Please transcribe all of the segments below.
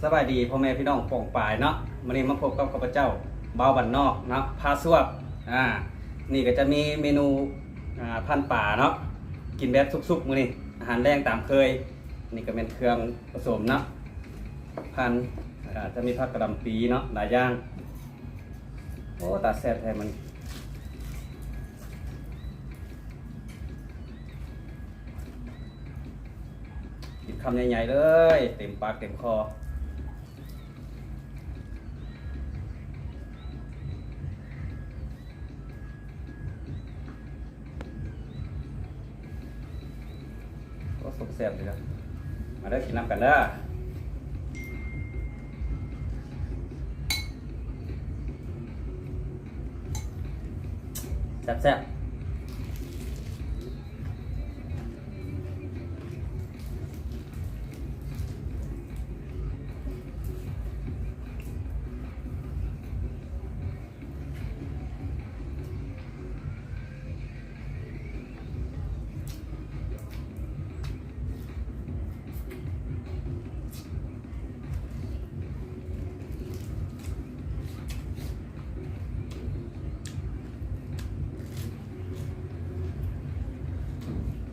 ສະບາຍດີພໍ່ແມ່ພີ່ນ້ອງປ້ອງປາຍເນາະ, ມື້ນີ້ມາພົບກັບຂ້າພະເຈົ້າ ບ່າວບ້ານນອກເນາະ ພາສວບ. ອ່າ ນີ້ກໍຈະມີເມນູ ອ່າ ພັນປາເນາະ, ກິນແບບສຸກໆມື້ນີ້, ອາຫານແລງຕາມເຄີຍ. ນີ້ກໍແມ່ນເຄື່ອງປະສົມເນາະ ພັນ ແລ້ວກໍຈະມີຜັກກະຫຼ່ຳປີເນາະ ຫຼາຍຢ່າງ. ໂອ້ ຕາແຊບແທ້ມື້ນີ້ ກິນຄຳໃຫຍ່ໆເລີຍ ເຕັມປາກເຕັມຄໍ. ໂອ້ ສົມແຊບເລີຍເນາະ, ມາເດີ ກິນນຳກັນເດີ ແຊບໆ.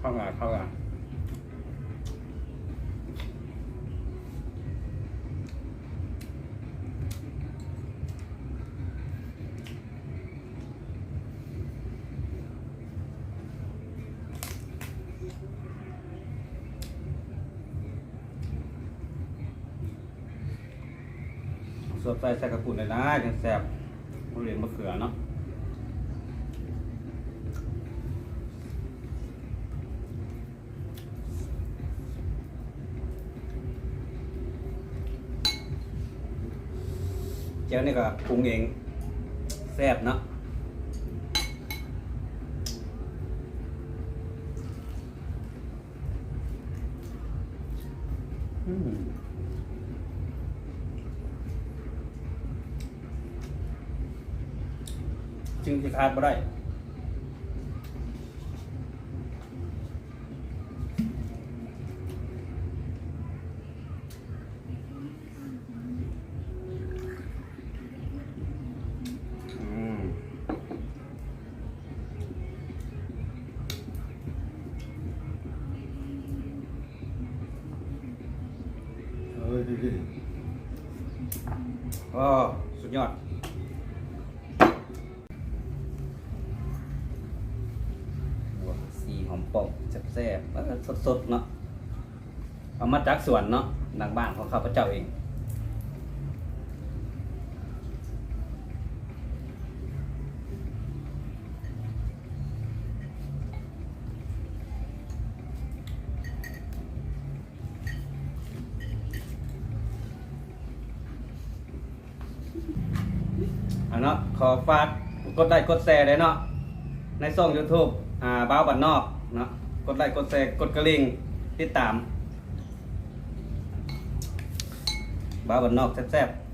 ເຂົ້າຫຼາຍ ເຂົ້າຫຼາຍ. ສວດໃສ່ ໃສ່ເຂົ້າປຸ້ນຫຼາຍໆ ຈັ່ງແຊບ, ບໍ່ເຫຼັ້ນມະເຂືອເນາະ. ແຈ່ວນີ້ກໍປຸງເອງ ແຊບເນາະ. ອືມ ສິ່ງທີ່ຂາດບໍ່ໄດ້. ອືມ ໂອ້ ສຸດຍອດ. ໂອ້ ສີຫອມປ້ອມ ແຊບໆ ເອີ ສົດໆເນາະ. ເອົາມາຈາກສວນເນາະ ຫຼັງບ້ານຂອງຂ້າພະເຈົ້າເອງ. ອາເນາະ ຂໍຝາກກົດໄລ້ກົດແຊແດ່ເນາະ ໃນຊ່ອງຢູທູບ ອ່າ ບ່າວບ້ານນອກເນາະ, ກົດໄລ້ກົດແຊ ກົດກະລິ່ງ ຕິດຕາມ ບ່າວບ້ານນອກແຊບໆ.